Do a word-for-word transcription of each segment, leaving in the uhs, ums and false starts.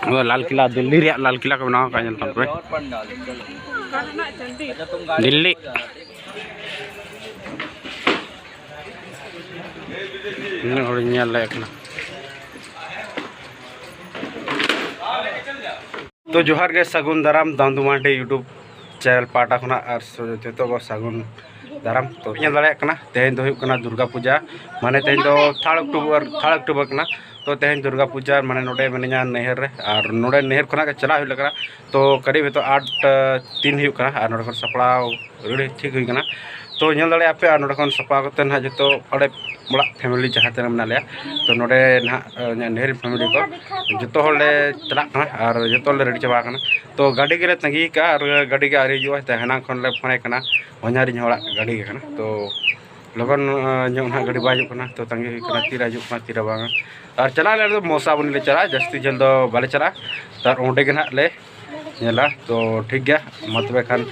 ᱱᱚᱣᱟ ᱞᱟᱞ ᱠᱤᱞᱟ, ᱫᱤᱞᱞᱤ ᱨᱮᱭᱟᱜ ᱞᱟᱞ ᱠᱤᱞᱟ ᱠᱚ ᱵᱮᱱᱟᱣ ᱟᱠᱟᱫᱼᱟ, ᱧᱮᱞ ᱛᱟᱵᱚᱱ ᱯᱮ᱾ ᱫᱤᱞᱞᱤ᱾ ᱱᱩᱱᱟᱹᱜ ᱦᱚᱲᱤᱧ ᱧᱮᱞ ᱫᱟᱲᱮᱭᱟᱜ ᱠᱟᱱᱟ᱾ ᱛᱚ ᱡᱚᱦᱟᱨ ᱜᱮ, ᱥᱟᱹᱜᱩᱱ ᱫᱟᱨᱟᱢ ᱫᱟᱢᱫᱩ ᱢᱟᱨᱰᱤ YouTube channel ᱯᱟᱦᱴᱟ ᱠᱷᱚᱱᱟᱜ ᱟᱨ ᱡᱚᱛᱚ ᱠᱚ ᱥᱟᱹᱜᱩᱱ ᱫᱟᱨᱟᱢ᱾ ᱛᱚ ᱧᱮᱞ ᱫᱟᱲᱮᱭᱟᱜ ᱠᱟᱱᱟ, ᱛᱮᱦᱮᱧ ᱫᱚ ᱦᱩᱭᱩᱜ ᱠᱟᱱᱟ ᱫᱩᱨᱜᱟ ᱯᱩᱡᱟ, ᱢᱟᱱᱮ ᱛᱮᱦᱮᱧ ᱫᱚ third October, third October ᱠᱟᱱᱟ᱾ ᱛᱚ ᱛᱮᱦᱮᱧ ᱫᱩᱨᱜᱟ ᱯᱩᱡᱟ, ᱢᱟᱱᱮ ᱱᱚᱰᱮ ᱢᱤᱱᱟᱹᱧᱟ ᱱᱟᱹᱭᱦᱟᱹᱨ ᱨᱮ, ᱟᱨ ᱱᱚᱰᱮ ᱱᱟᱹᱭᱦᱟᱹᱨ ᱠᱷᱚᱱᱟᱜ ᱜᱮ ᱪᱟᱞᱟᱜ ᱦᱩᱭᱩᱜ ᱠᱟᱱᱟ᱾ ᱛᱚ ᱠᱟᱹᱨᱤᱵ ᱱᱤᱛᱚᱜ ᱟᱴ ᱛᱤᱱ ᱦᱩᱭᱩᱜ ᱠᱟᱱᱟ, ᱟᱨ ᱱᱚᱰᱮ ᱠᱷᱚᱱ ᱥᱟᱯᱲᱟᱣ ᱨᱮᱰᱤ ᱴᱷᱤᱠ ᱦᱩᱭ ᱠᱟᱱᱟ᱾ ᱛᱚ ᱧᱮᱞ ᱫᱟᱲᱮᱭᱟᱜ ᱯᱮ, ᱟᱨ ᱱᱚᱰᱮ ᱠᱷᱚᱱ ᱥᱟᱯᱲᱟᱣ ᱠᱟᱛᱮ ᱱᱟᱦᱟᱜ ᱡᱚᱛᱚ ᱚᱸᱰᱮ ᱚᱲᱟᱜ family ᱡᱟᱦᱟᱸ ᱛᱤᱱᱟᱹᱜ ᱢᱮᱱᱟᱜ ᱞᱮᱭᱟ, ᱛᱚ ᱱᱚᱰᱮ ᱱᱟᱦᱟᱜ, ᱮ, ᱱᱟᱹᱭᱦᱟᱹᱨ family ᱠᱚ ᱡᱚᱛᱚ ᱦᱚᱲ ᱞᱮ ᱪᱟᱞᱟᱜ ᱠᱟᱱᱟ ᱟᱨ ᱡᱚᱛᱚ ᱦᱚᱲ ᱞᱮ ᱨᱮᱰᱤ ᱪᱟᱵᱟ ᱟᱠᱟᱱᱟ᱾ ᱛᱚ ᱜᱟᱹᱰᱤ ᱜᱮᱞᱮ ᱛᱟᱺᱜᱤ ᱠᱟᱜᱼᱟ ᱟᱨ ᱜᱟᱹᱰᱤ ᱜᱮ ᱟᱹᱣᱨᱤ ᱦᱤᱡᱩᱜᱼᱟ᱾ ᱛᱚ ᱦᱮᱱᱟᱝ ᱠᱷᱚᱱ ᱞᱮ ᱯᱷᱳᱱ ᱟᱭ ᱠᱟᱱᱟ, ᱦᱚᱧᱦᱟᱨᱤᱧ ᱦᱚᱲᱟᱜ ᱜᱟᱹᱰᱤ ᱜᱮ ᱠᱟᱱᱟ᱾ ᱛᱚ ᱞᱚᱜᱚᱱ, ᱮ, ᱧᱚᱜ ᱱᱟᱦᱟᱜ ᱜᱟᱹᱰᱤ ᱵᱟᱭ ᱦᱤᱡᱩᱜ ᱠᱟᱱᱟ, ᱛᱚ ᱛᱟᱺᱜᱤ ᱦᱩᱭᱩᱜ ᱠᱟᱱᱟ ᱛᱤᱨᱮ ᱦᱤᱡᱩᱜ ᱠᱟᱱᱟ ᱛᱤᱨᱮ ᱵᱟᱝᱟ᱾ ᱟᱨ ᱪᱟᱞᱟᱜ ᱟᱞᱮ ᱫᱚ ᱢᱚᱥᱟᱵᱚᱱᱤ ᱞᱮ ᱪᱟᱞᱟᱜᱼᱟ, ᱡᱟᱹᱥᱛᱤ ᱡᱷᱟᱹᱞ ᱫᱚ ᱵᱟᱞᱮ ᱪᱟᱞᱟᱜᱼᱟ᱾ ᱛᱟᱨ ᱚᱸᱰᱮ ᱜᱮ ᱱᱟᱦᱟᱜ ᱞᱮ ᱧᱮᱞᱟ᱾ ᱛᱚ ᱴᱷᱤᱠ ᱜᱮᱭᱟ, ᱢᱟ ᱛᱚᱵᱮ ᱠᱷᱟᱱ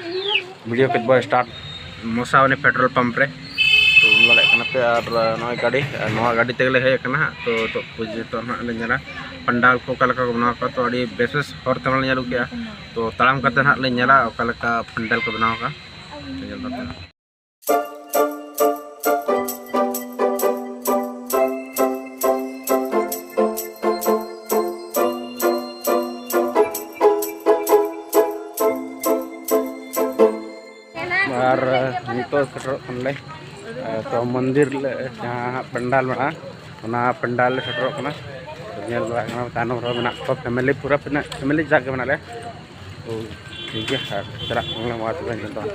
video ᱠᱚ ᱵᱚ start᱾ ᱢᱚᱥᱟᱵᱚᱱᱤ petrol pump ᱨᱮ, ᱛᱚ ᱧᱮᱞ ᱫᱟᱲᱮᱭᱟᱜ ᱠᱟᱱᱟ ᱯᱮ᱾ ᱟᱨ ᱱᱚᱜᱼᱚᱭ ᱜᱟᱹᱰᱤ, ᱟᱨ ᱱᱚᱣᱟ ᱜᱟᱹᱰᱤ ᱛᱮᱜᱮ ᱞᱮ ᱦᱮᱡ ᱟᱠᱟᱱᱟ ᱦᱟᱸᱜ᱾ ᱛᱚ ᱛᱚ ᱯᱩᱡᱟᱹ ᱛᱚ ᱱᱟᱦᱟᱜ ᱞᱮ ᱧᱮᱞᱟ ᱯᱟᱱᱰᱟᱞ ᱠᱚ ᱚᱠᱟ ᱞᱮᱠᱟ ᱠᱚ ᱵᱮᱱᱟᱣ ᱠᱟᱜᱼᱟ᱾ ᱛᱚ ᱟᱹᱰᱤ ᱵᱮᱥ ᱵᱮᱥ ᱦᱚᱨ ᱛᱮᱢᱟ ᱞᱮ ᱧᱮᱞ ᱟᱹᱜᱩ ᱠᱮᱜᱼᱟ᱾ ᱛᱚ ᱛᱟᱲᱟᱢ ᱠᱟᱛᱮ ᱱᱟᱦᱟᱜ ᱞᱮ ᱧᱮᱞᱟ ᱚᱠᱟ ᱞᱮᱠᱟ ᱯᱟᱱᱰᱟᱞ ᱠᱚ ᱵᱮᱱᱟᱣ ᱟᱠᱟᱫᱼᱟ᱾ ᱛᱚ ᱧᱮᱞ ᱛᱟᱵᱚᱱ ᱯᱮ᱾ ᱟᱨ ᱱᱤᱛᱚᱜ ᱥᱮᱴᱮᱨᱚᱜ ᱠᱟᱱᱟᱞᱮ, ᱛᱚ ᱢᱚᱱᱫᱤᱨ ᱞᱮ, ᱡᱟᱦᱟᱸ ᱦᱟᱸᱜ ᱯᱟᱱᱰᱟᱞ ᱢᱮᱱᱟᱜᱼᱟ, ᱚᱱᱟ ᱯᱟᱱᱰᱟᱞ ᱞᱮ ᱥᱮᱴᱮᱨᱚᱜ ᱠᱟᱱᱟ᱾ ᱛᱚ ᱧᱮᱞ ᱵᱟᱲᱟ ᱠᱟᱱᱟ, ᱛᱟᱭᱱᱚᱢ ᱨᱮ ᱢᱮᱱᱟᱜ ᱠᱚᱣᱟ family, ᱯᱩᱨᱟᱹ ᱛᱤᱱᱟᱹᱜ family ᱡᱟᱠ ᱜᱮ ᱢᱮᱱᱟᱜ ᱞᱮᱭᱟ᱾ ᱛᱚ ᱴᱷᱤᱠ ᱜᱮᱭᱟ, ᱟᱨ ᱪᱟᱞᱟᱜ ᱠᱟᱱᱟ ᱢᱟ ᱛᱚᱵᱮ ᱱᱤᱛᱚᱜ᱾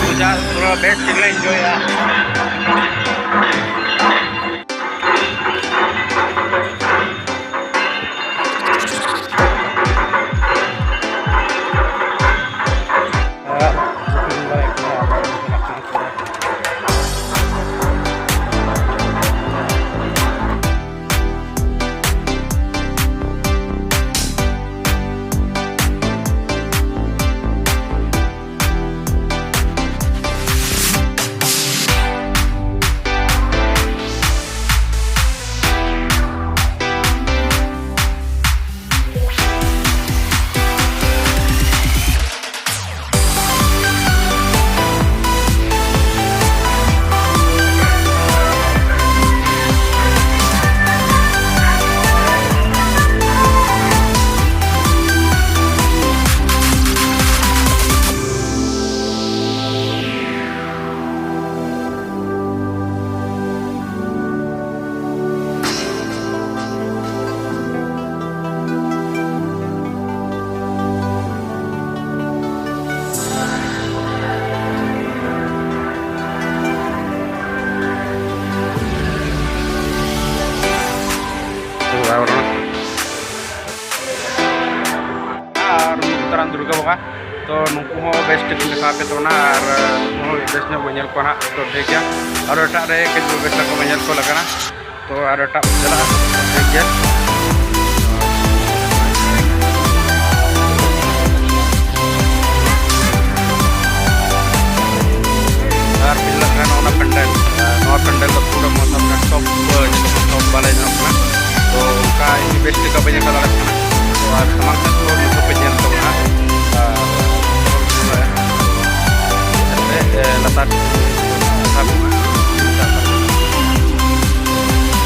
ᱯᱩᱡᱟ ᱯᱩᱨᱟᱹ ᱵᱮᱥ ᱴᱷᱤᱠ ᱞᱮ ᱮᱱᱡᱚᱭᱟ᱾ ᱟᱨ ᱩᱱᱤ ᱵᱚᱛᱚᱨᱟᱱ ᱫᱩᱨᱜᱟᱹ ᱵᱚᱸᱜᱟ᱾ ᱛᱚ ᱱᱩᱠᱩ ᱦᱚᱸ ᱵᱮᱥ ᱴᱷᱤᱠ ᱤᱧ ᱫᱮᱠᱷᱟᱣ ᱟᱯᱮ ᱛᱟᱵᱚᱱᱟ ᱟᱨ ᱱᱩᱠᱩ ᱦᱚᱸ ᱵᱮᱥ ᱧᱚᱜ ᱵᱚᱱ ᱧᱮᱞ ᱠᱚᱣᱟ ᱱᱟᱦᱟᱜ᱾ ᱛᱚ ᱴᱷᱤᱠ ᱜᱮᱭᱟ, ᱟᱨᱚ ᱮᱴᱟᱜ ᱨᱮ ᱠᱟᱹᱡ ᱵᱮᱥ ᱧᱚᱜ ᱵᱚᱱ ᱧᱮᱞ ᱠᱚ ᱞᱟᱜᱟᱜᱼᱟ᱾ ᱛᱚ ᱟᱨ ᱮᱴᱟᱜ ᱪᱟᱞᱟᱜᱼᱟ, ᱴᱷᱤᱠ ᱜᱮᱭᱟ᱾ ᱟᱨ ᱧᱮᱞᱚᱜ ᱠᱟᱱᱟ ᱚᱱᱟ ᱯᱮᱱᱰᱮᱞ, ᱱᱚᱣᱟ ᱯᱮᱱᱰᱮᱞ ᱫᱚ ᱯᱩᱨᱟᱹ ᱢᱚᱛᱞᱚᱵ ᱴᱚᱯ ᱡᱚᱛᱚ ᱠᱷᱚᱱ ᱴᱚᱯ ᱵᱟᱞᱮ ᱧᱮᱞᱚᱜ ᱠᱟᱱᱟ᱾ ᱛᱚ ᱚᱱᱠᱟ ᱤᱧ ᱵᱮᱥ ᱴᱷᱤᱠ ᱵᱟᱹᱧ ᱟᱸᱠᱟᱣ ᱫᱟᱲᱮᱭᱟᱜ ᱠᱟᱱᱟ᱾ ᱛᱚ ᱟᱨ ᱥᱟᱢᱟᱝ ᱥᱮᱫ ᱠᱷᱚᱱ ᱱᱤᱛᱚᱜ ᱯᱮ ᱧᱮᱞ ᱛᱟᱵᱚᱱᱟ᱾ ᱟᱨ ᱮᱱᱛᱮ, ᱮ, ᱞᱟᱛᱟᱨ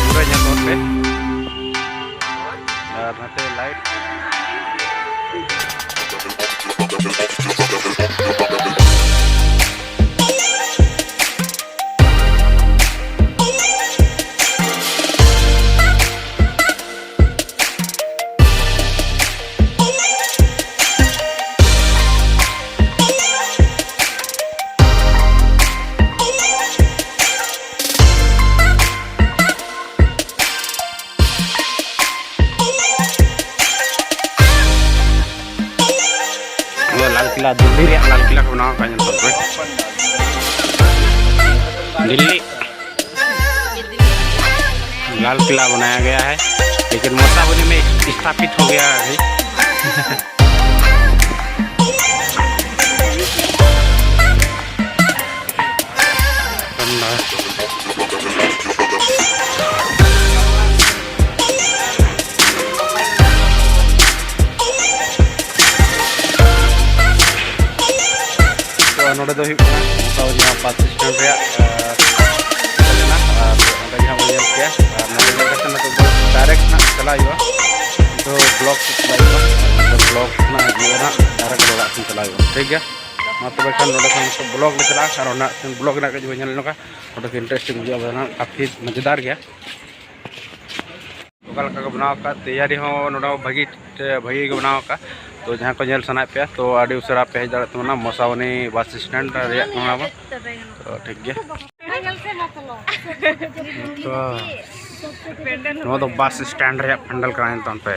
ᱯᱩᱨᱟᱹ ᱧᱮᱞ ᱛᱟᱵᱚᱱ ᱯᱮ᱾ ᱟᱨ ᱱᱟᱛᱮ ᱞᱟᱭᱤᱴ᱾ ᱫᱤᱞᱞᱤ ᱨᱮᱭᱟᱜ ᱞᱟᱞ ᱠᱤᱞᱟ ᱠᱚ ᱵᱮᱱᱟᱣ ᱟᱠᱟᱫ, ᱧᱮᱞ ᱛᱟᱵᱚᱱ ᱯᱮ᱾ ᱫᱤᱞᱞᱤ ᱞᱟᱞ ᱠᱤᱞᱟ ᱵᱟᱱᱟᱭᱟ ᱜᱟᱭᱟ ᱦᱟᱭ, ᱞᱮᱠᱤᱱ ᱢᱚᱥᱟᱵᱚᱱᱤ ᱢᱮ ᱥᱛᱷᱟᱯᱤᱛ ᱦᱳ ᱜᱟᱭᱟ ᱦᱟᱭ᱾ ᱛᱚ, ᱱᱚᱰᱮ ᱫᱚ ᱦᱩᱭᱩᱜ ᱠᱟᱱᱟ ᱢᱚᱥᱟᱵᱚᱱᱤ ᱵᱟᱥ ᱥᱴᱮᱱᱰ ᱨᱮᱭᱟᱜ, ᱟᱨ ᱱᱚᱰᱮ ᱜᱮ ᱦᱟᱸᱜ ᱵᱚᱱ ᱧᱮᱞ ᱠᱮᱭᱟ᱾ ᱟᱨ ᱱᱚᱰᱮ ᱧᱮᱞ ᱠᱟᱛᱮ ᱱᱤᱛᱚᱜ ᱫᱚ ᱰᱟᱭᱨᱮᱠᱴ ᱦᱟᱸᱜ ᱪᱟᱞᱟᱜ ᱦᱩᱭᱩᱜᱼᱟ᱾ ᱱᱤᱛᱚᱜ ᱵᱞᱚᱠ ᱥᱮᱫ ᱪᱟᱞᱟᱜ ᱦᱩᱭᱩᱜᱼᱟ᱾ ᱱᱤᱛᱚᱜ ᱵᱞᱚᱠ ᱠᱷᱚᱱᱟᱜ ᱦᱤᱡᱩᱜᱼᱟ ᱦᱟᱸᱜ, ᱰᱟᱭᱨᱮᱠᱴ ᱚᱲᱟᱜ ᱥᱮᱫ ᱪᱟᱞᱟᱜ ᱦᱩᱭᱩᱜᱼᱟ᱾ ᱴᱷᱤᱠ ᱜᱮᱭᱟ, ᱢᱟ ᱛᱚᱵᱮ ᱠᱷᱟᱱ ᱱᱚᱰᱮ ᱠᱷᱚᱱ ᱱᱤᱛᱚᱜ ᱵᱞᱚᱠ ᱞᱮ ᱪᱟᱞᱟᱜᱼᱟ᱾ ᱟᱨ ᱚᱱᱟ ᱵᱞᱚᱠ ᱨᱮᱱᱟᱜ ᱠᱟᱹᱡ ᱵᱚᱱ ᱧᱮᱞ ᱧᱚᱜᱟ, ᱚᱸᱰᱮ ᱠᱷᱚᱱ ᱤᱱᱴᱟᱨᱮᱥᱴᱤᱝ ᱵᱩᱡᱷᱟᱹᱜᱼᱟ, ᱵᱚᱞᱮ ᱦᱟᱸᱜ ᱠᱟᱯᱷᱤ ᱢᱟᱡᱮᱫᱟᱨ ᱜᱮᱭᱟ᱾ ᱚᱠᱟ ᱞᱮᱠᱟ ᱠᱚ ᱵᱮᱱᱟᱣ ᱟᱠᱟᱫ, ᱛᱮᱭᱟᱨᱤ ᱦᱚᱸ ᱱᱚᱰᱮ ᱦᱚᱸ ᱵᱷᱟᱹᱜᱤ ᱛᱮ, ᱵᱷᱟᱹᱜᱤ ᱜᱮ ᱵᱮᱱᱟᱣ ᱟᱠᱟᱫ᱾ ᱛᱚ, ᱡᱟᱦᱟᱸ ᱠᱚ ᱧᱮᱞ ᱥᱟᱱᱟᱭᱮᱫ ᱯᱮᱭᱟ, ᱛᱚ, ᱟᱹᱰᱤ ᱩᱥᱟᱹᱨᱟ ᱯᱮ ᱦᱮᱡ ᱫᱟᱲᱮᱭᱟᱜ ᱛᱟᱵᱚᱱᱟ ᱢᱚᱥᱟᱵᱚᱱᱤ ᱵᱟᱥ ᱥᱴᱮᱱᱰ ᱨᱮᱭᱟᱜ ᱠᱟᱱᱟ ᱵᱚᱱ᱾ ᱛᱚ, ᱴᱷᱤᱠ ᱜᱮᱭᱟ᱾ ᱛᱚ, ᱱᱚᱣᱟ ᱫᱚ ᱵᱟᱥ ᱥᱴᱮᱱᱰ ᱨᱮᱭᱟᱜ ᱯᱮᱱᱰᱮᱞ ᱠᱟᱱᱟ, ᱧᱮᱞ ᱛᱟᱵᱚᱱ ᱯᱮ᱾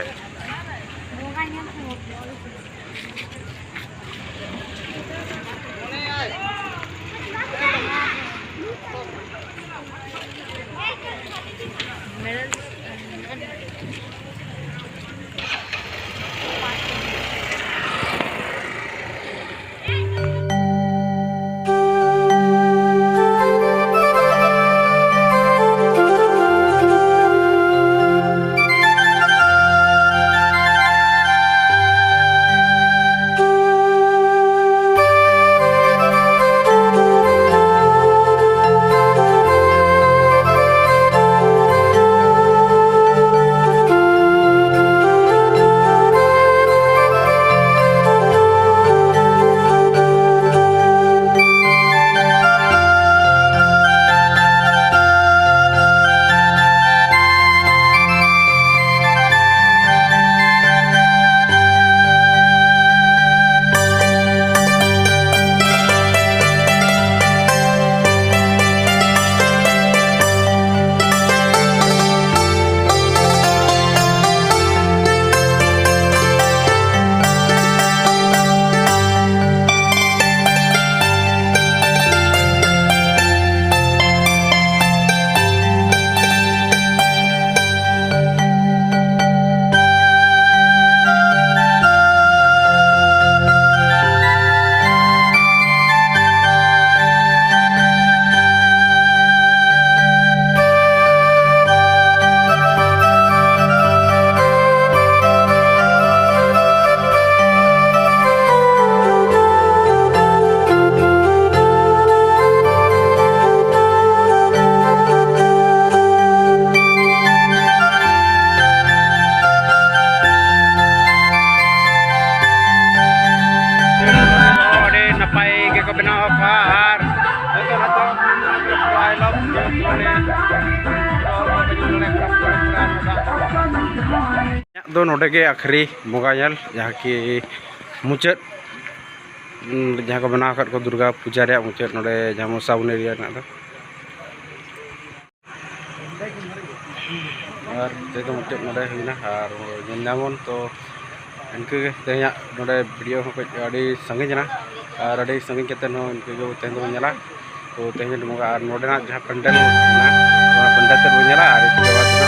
ᱫᱚ ᱱᱚᱰᱮ ᱜᱮ ᱟᱠᱷᱨᱤ ᱵᱚᱸᱜᱟ ᱧᱮᱞ, ᱡᱟᱦᱟᱸ ᱠᱤ ᱢᱩᱪᱟᱹᱫ, ᱩᱸ, ᱡᱟᱦᱟᱸ ᱠᱚ ᱵᱮᱱᱟᱣ ᱟᱠᱟᱫ ᱠᱚ ᱫᱩᱨᱜᱟ ᱯᱩᱡᱟ ᱨᱮᱭᱟᱜ ᱢᱩᱪᱟᱹᱫ, ᱱᱚᱰᱮ ᱡᱟᱦᱟᱸ ᱢᱚᱥᱟᱵᱚᱱᱤ ᱮᱨᱤᱭᱟ ᱨᱮᱱᱟᱜ ᱫᱚ᱾ ᱟᱨ ᱛᱮᱦᱮᱧ ᱫᱚ ᱢᱩᱪᱟᱹᱫ ᱱᱚᱰᱮ ᱦᱩᱭᱱᱟ, ᱟᱨ ᱧᱮᱞ ᱧᱟᱢᱚᱱ ᱛᱚ ᱤᱱᱠᱟᱹ ᱜᱮ ᱛᱮᱦᱮᱧᱟᱜ ᱱᱚᱰᱮ ᱵᱷᱤᱰᱤᱭᱳ ᱦᱚᱸ ᱠᱟᱹᱡ ᱟᱹᱰᱤ ᱥᱟᱺᱜᱤᱧ ᱮᱱᱟ, ᱟᱨ ᱟᱹᱰᱤ ᱥᱟᱺᱜᱤᱧ ᱠᱟᱛᱮ ᱦᱚᱸ ᱤᱱᱠᱟᱹ ᱜᱮ ᱛᱮᱦᱮᱧ ᱫᱚᱵᱚᱱ ᱧᱮᱞᱟ᱾ ᱛᱚ ᱛᱮᱦᱮᱧ ᱫᱚ ᱵᱚᱸᱜᱟ, ᱟᱨ ᱱᱚᱰᱮᱱᱟᱜ ᱡᱟᱦᱟᱸ ᱯᱮᱱᱰᱮᱞ ᱢᱮᱱᱟᱜᱼᱟ, ᱚᱱᱟ ᱯᱮᱱᱰᱮᱞ ᱛᱮᱫ ᱵᱚᱱ ᱧᱮᱞᱟ, ᱟᱨ ᱤᱥᱠᱮ ᱵᱟᱫᱽ ᱫᱚ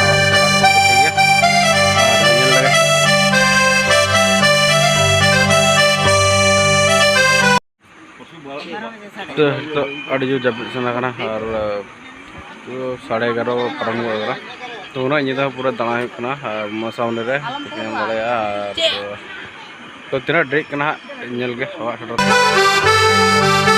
ᱱᱟᱜ ᱴᱷᱤᱠ ᱜᱮᱭᱟ, ᱟᱨ ᱧᱮᱞ ᱞᱮᱜᱮ᱾ ᱛᱚ ᱱᱤᱛᱚᱜ ᱟᱹᱰᱤ ᱡᱳᱨ ᱡᱟᱹᱯᱤᱫ ᱥᱟᱱᱟ ᱠᱟᱱᱟ, ᱟᱨ ᱯᱩᱨᱟᱹ ᱥᱟᱲᱮ ᱮᱜᱟᱨᱚ ᱯᱟᱨᱚᱢ ᱜᱚᱫ ᱠᱟᱱᱟ᱾ ᱛᱚ ᱩᱱᱟᱹᱜ ᱧᱤᱫᱟᱹ ᱦᱚᱸ ᱯᱩᱨᱟᱹ ᱫᱟᱬᱟ ᱦᱩᱭᱩᱜ ᱠᱟᱱᱟ, ᱟᱨ ᱢᱚᱥᱟᱵᱚᱱᱤ ᱨᱮ ᱛᱤᱠᱤᱱ ᱫᱟᱲᱮᱭᱟᱜᱼᱟ᱾ ᱟᱨ ᱛᱚ ᱛᱤᱱᱟᱹᱜ ᱰᱮᱨᱤᱜ ᱠᱟᱱᱟ ᱦᱟᱸᱜ ᱧᱮᱞ ᱜᱮ ᱚᱲᱟᱜ ᱥᱮᱴᱮᱨ ᱛᱮ᱾